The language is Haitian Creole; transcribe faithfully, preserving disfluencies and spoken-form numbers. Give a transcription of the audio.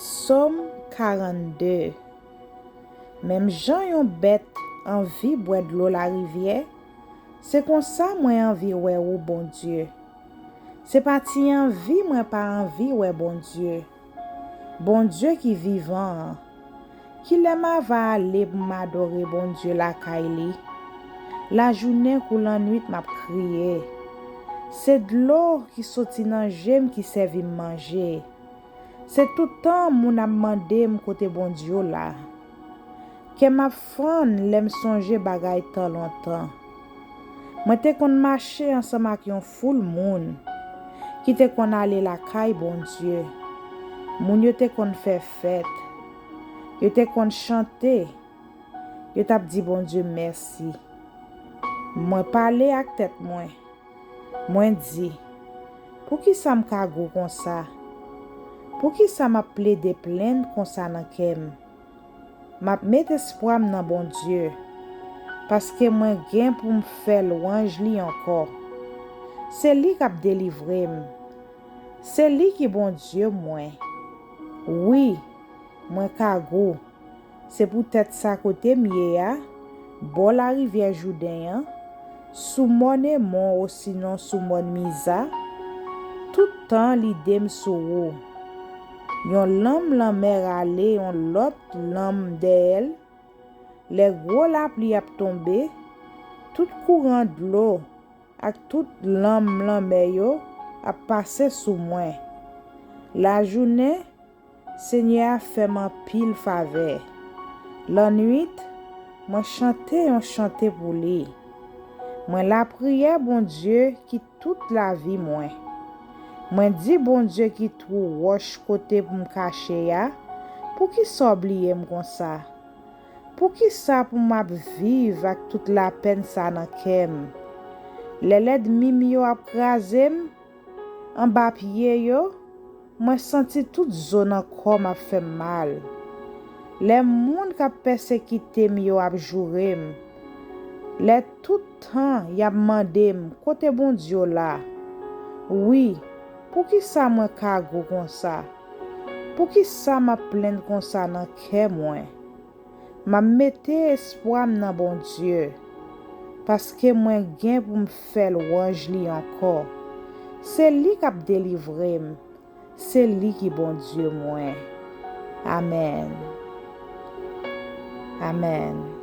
Sòm karannde. Menm jan yon bèt anvi bwè dlo larivyè, se konsa mwen anvi wè ou, Bondye. Se pa ti anvi mwen pa anvi wè Bondye, Bondye ki vivan an. Kilè m ava ale pou m adore Bondye lakay li? Lajounen kou lannwit m ap kriye. Se dlo ki soti nan je m ki sèvi m manje. Se tout tan moun ap mande m kote Bondye w la. Kè m ap fann lè m sonje bagay tan lontan. Mwen te konn mache ansanm ak yon foul moun ki te konn ale lakay Bondye. Moun yo te konn fè fèt. Yo te konn chante. Yo t ap di Bondye mèsi. Mwen pale ak tèt mwen. Mwen di, poukisa m ka gou konsa? Poukisa m ap plede plenn konsa nan kè m? M ap met espwa m nan Bondye, paske mwen gen pou m fè lwanj li ankò. Se li k ap delivre m. Se li ki Bondye mwen. Wi, mwen ka gou. Se poutèt sa kote m ye a, bò larivyè Jouden an, sou mòn Emon osinon sou mòn Miza, tout tan lide m sou ou. Yon lanm lanmè rale yon lòt lanm dèyè l. Lè gwo lapli ap tonbe, tout kouran dlo ak tout lanm lanmè yo ap pase sou mwen. Lajounen, Senyè a fè m anpil favè. Lannwit, mwen chante yon chante pou li. Mwen lapriyè Bondye ki tout lavi mwen. Mwen di Bondye ki twou wòch kote pou m kache a, poukisa w bliye m konsa? Poukisa pou m ap viv ak tout lapenn sa nan kè m? Lè lènmi m yo ap kraze m anba pye yo, mwen santi tout zo nan kò m ap fè m mal. Lè moun k ap pèsekite m yo ap joure m, lè tout tan y ap mande m, kote Bondye w la? Wi, poukisa mwen ka gou konsa? Poukisa m ap plenn konsa nan kè mwen? M ap mete espwa m nan Bondye, paske mwen gen pou m fè lwanj li ankò. Se li k ap delivre m. Se li ki Bondye mwen. Amèn. Amèn.